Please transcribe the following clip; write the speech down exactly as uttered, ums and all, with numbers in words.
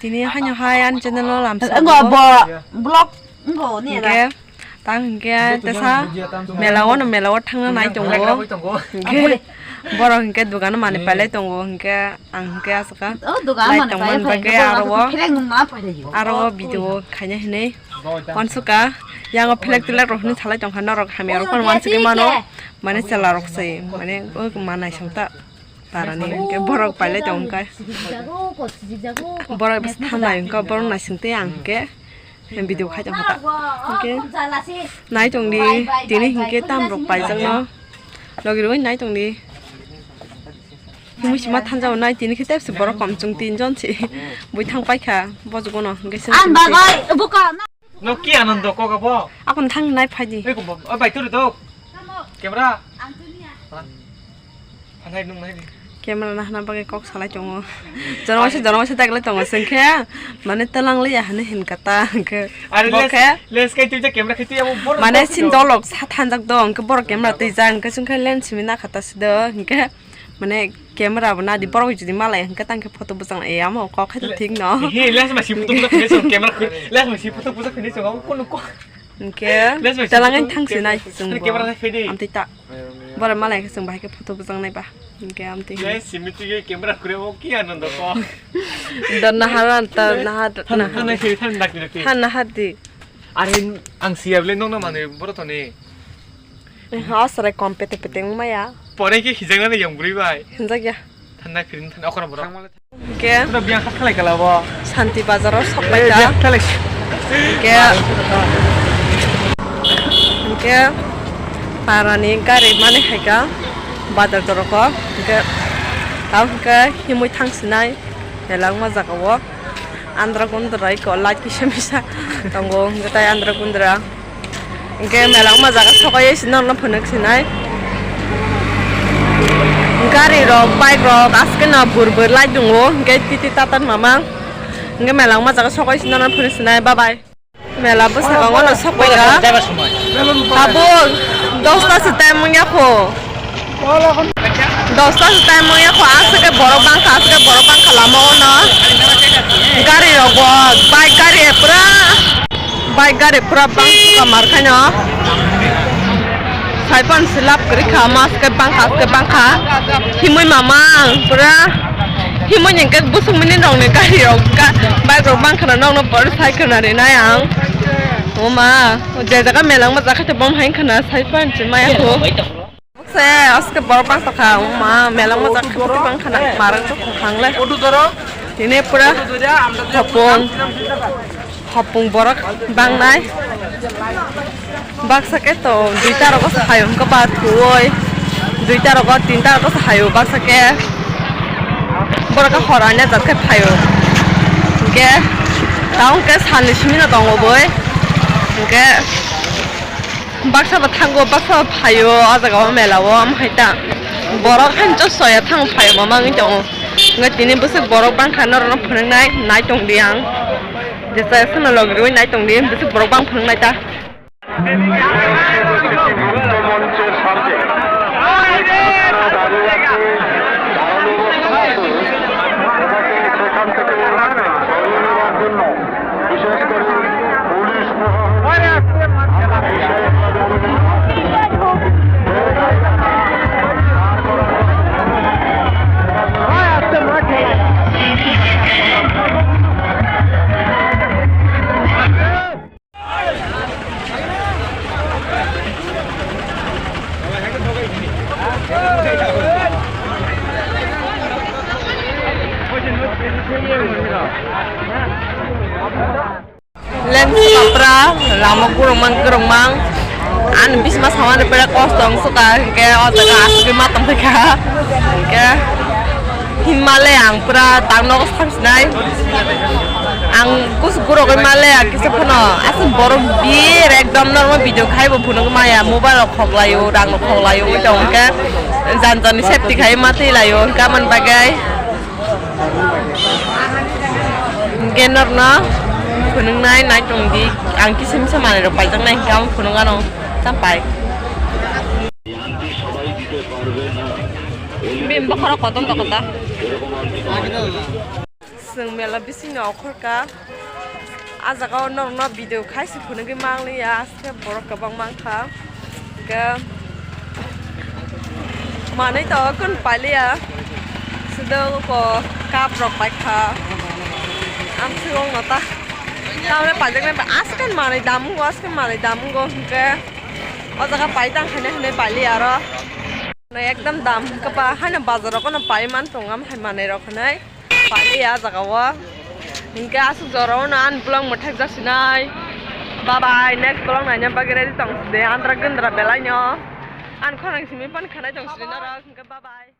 Tini haino hai ani channel o lamsa. Engo bo vlog engo ni. Hingke tang hingke tesa mela o no mela o thangna nai tongo. Hingke borok hingke dogano manui pailai tongo hingke ang hingke aswka. Oh, dogan lai manui tongmani pailai bagwi aro o, aro o video khaina hinui. Wansuka yango flag telak rok hinui salai tongkha norok hamya rok phano wansugwi mano. Mane chwla rok se mane o manai songta. Tarani hingke borok pailai tong hingke. Borok bwsa thanglai hingke borok naisingtwi ang hingke video khai tong kha ta. Hingke nai tong di tini hingke tam rok paijak no. Logi rwi nai tong di. Himui sima thanjao nai tini khe tepsi borok kom chwng tin jon si. Bui thang paikha bojok no hingke se. Ang bagwi buka. No ki Anando kok abo? Akon thang nai phaidi. Ei ko o bai turu do. Camera. Ang tuni ya. Phanai nung nai. Camera na hana bagwi kok salai tongo. Jono se jono se taglai tongo sengkhe mane talang liya hane hin kata hingke. Are lens kai tui camera khai tui abo bor. Mane sin dolok sa thanjak do hingke bor camera tui ja hingke sengkhe lens simi na khata sido hingke. Mane camera bo nadi borok jodi malai hingke tangke photo bwchang e amo kok khai thik no. He lens ma si photo bwchang khini song camera khoi lens ma si photo bwchang khini song amo kono kok. Hingke lens ma si talang photo thang sinai chwng bo. Camera khai di. Amtwi ta. Bora malai khe chwng bahai khe photo bwchang nai ba. Hingke amtwi. Lens simi twi camera khoi o ki Anando ko. Don nahar anta nahar nahar. Than nahar di. Are ang siya bele nong na mane boro to ni. Asrai kom pete pete wngmaya. Pore khe hijaknani yang bwrwi bai. Hinjakya. Thanai phiring thanai okra borok. Hingke. Pura biyang kha khalai kala bo. Santi bazaro sokpai ta. Hingke. Hingke. Parani gari mani khaika. Bazar doroko. Hingke. Tamo hingke himui thang sinai. Belangma jaga o. Andhra Kundra iko light kisa misa tongo, hingke tai Andhra Kundra. Hingke mela wngma jaga sokai se norokno phunuk sinai. Gari rok, bike rok, aske no bur bur light dungo, hingke titi tata ni mamang. Hingke mela wngma jaga sokai se norokno phunuk sinai, bye bye. Mela bwskango no sokphaikha. Tabuk dosta se time wngya kho. Dosta se time wngya kho, aswk khe borok bangkha, aswk khe borok bangkha lama o no. Gari rok bo, bike gari pura, bike gari pura bangkha mar khaino. Saipan silap kwrwi kha, ma aswk khe bangkha, aswk khe bangkha. Himui mamang pura, himui ni khe busuk mini rok ni gari rok, bike rok bangkha no, nokno pore sai khwna rinai ang. O ma, je jaga mela wngma jaga khe bom hai khwna saipan se maya kho. Se aske borok bang tokha, ma mela wngma jaga khe bang khwna marang tokha hangle. Tini pura hopung, hopung borok bangnai. Baksa khe to duita rogo se phaio hwnkhe ba thuoi. Duita rogo tinta rogo se phaio baksa khe. Borok khe hor ani ajat khe phaio. Hwnkhe tamo khe salni simi no tongo boi. Hwnkhe baksa bo thango, baksa bo phaio o jaga o mela o, omo hai ta. Borok haino soya thang phaio ma mangwi tongo. Hwnkhe tini bwswk borok bangkha norokno phunuknai, nai tong di ang. Jesa sano logi rwi nai tong di, bwswk borok bang phunuknai ta. বিশেষ করে পুলিশ প্রশাসন Lens kapra, lama kurungmang kurungmang. Ani bisma samani pura kosto wng suka, hingke o jaga asugwi ma tongphaikha. Hingke Himalaya ang pura tangno thangsinai. Ang kus gurogwi Himalaya kisa phano aswk borok bir ekdom normal video khai bo phunuk maya mobile rok khoklaio rang rok khoklaio oi tong hingke jan jan ni safety khai ma twi laio hingke amoni bagwi hingke norno phunuknai nai tong di ang kisa misa manwi rok paijak nai hingke amo phunuk ano champai. Bini bokhorok kotor tongkha ta. Chwng mela bisingni okhorka. A jaga o norokno video khai se phunugwi mangliya, aske borok kwbang mankha. Hwnkhe manwi tongo, kunu pailiya. Sudo ko cup rok paikha. Amswkno ta. Tamni paijaknai ba aske manwi damungo, aske manwi damungo hwnkhe. O jaga pai tang hinwi hinwi pailiya aro. Ekdam dam hwnkhe ba haino bazar rok no pai man tongo, am hai manwi rok hinwi. Pailiya jaga o. Hwnkhe aswk jora o no ani vlog mwthak jak sinai. Bye bye, next vlog naina bagwi ready tong sidi. Andra gundra belai no. Ani khorang simi pan khanai tong sidi norok. Hwnkhe bye bye.